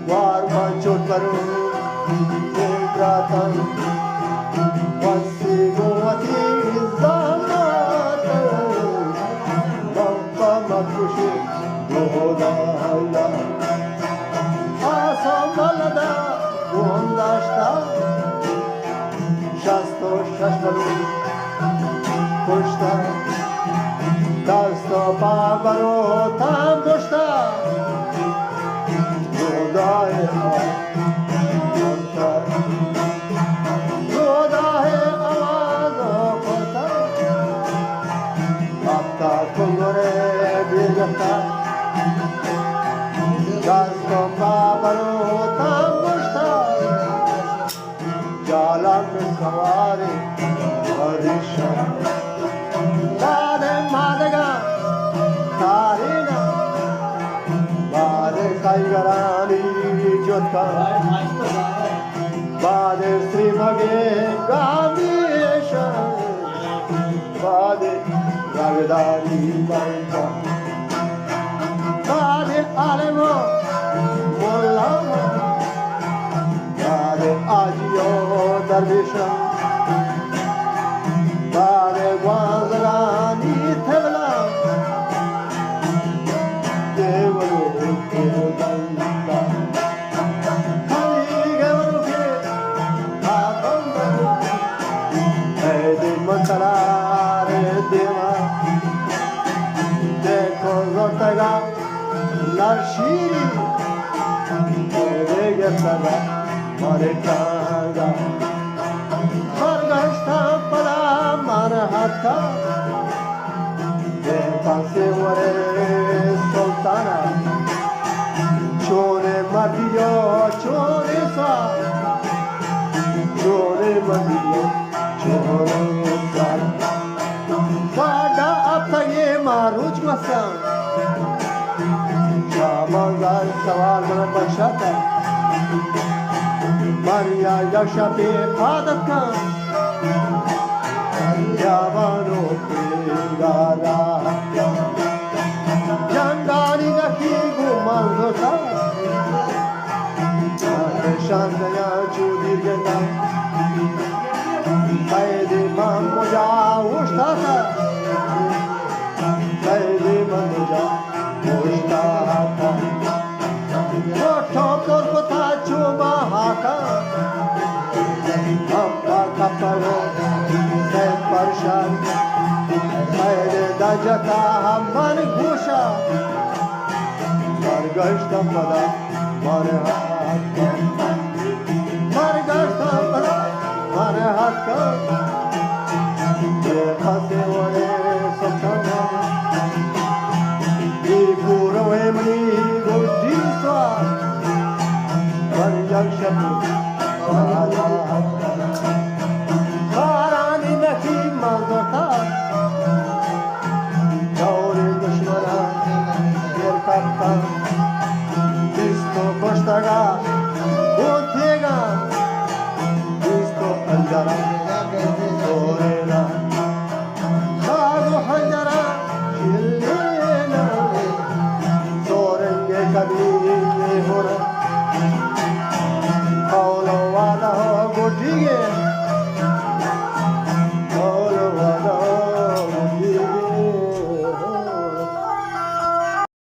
وار من چوٹ برو، اے براتاں، وسی گوں وتی زامات، بمبا مکش، دودا اللہ۔ آسا ملدا گون داشتا، شست و شش بلوچ کشتا، دست و پا بروتاں گشتا۔ خدائے آواز کتا، خدائے آواز کتا، ہفتاد کنگرے بیر گپتا، دست و پا بروتاں گشتا۔ جالم سواریں پریشان، باد مادگاں تارینا، باد کائیگرانی جتکاں، باد سریمگیں گامیشاں، باد رگداری بنکاں۔ باد عالم و ملا، باد حاجی و درویش، باد گوانزگانی طبلہ، دیول و دیوبند۔ خلیگ و رکے آ بند، اے دل من ترا دیما، دیکھو زرتگا نشیری، دیگہ سدا مارے ٹانگا۔ برگشتاں پدا من ہتکا، بے پاسے ورے سلطانا۔ چونے مردی و چونے سا، چونے مردی و چونے سا۔ گاڈا ہپتگے ما روچ گوستاں، چا بازار سوار من بخشاتا۔ من یا یک شپے پاد اتکاں، یا بانو پیگارا۔ جنگانی نکی گو من زوتا، نشان دیاں چو دیر گنداں۔ قید من کجا اوشتاتا، قید من کجا اوشتاتا۔ گوٹو پر کتا چو ما ہاکا، ہم با کپرو سید پرشان۔ قید دا جتا ہم من گوشا، برگشتم پدا من ہاتھ، برگشتم پدا من ہاتھ۔ بے پاسے وڑے سکھم، بے پورو ہے منی گوٹی سوا، من یک شب بارانی نکی مزتا۔ دور دشمنا دیر کپتا، بیستو کشتگا گوتیگا، بیستو انجرا۔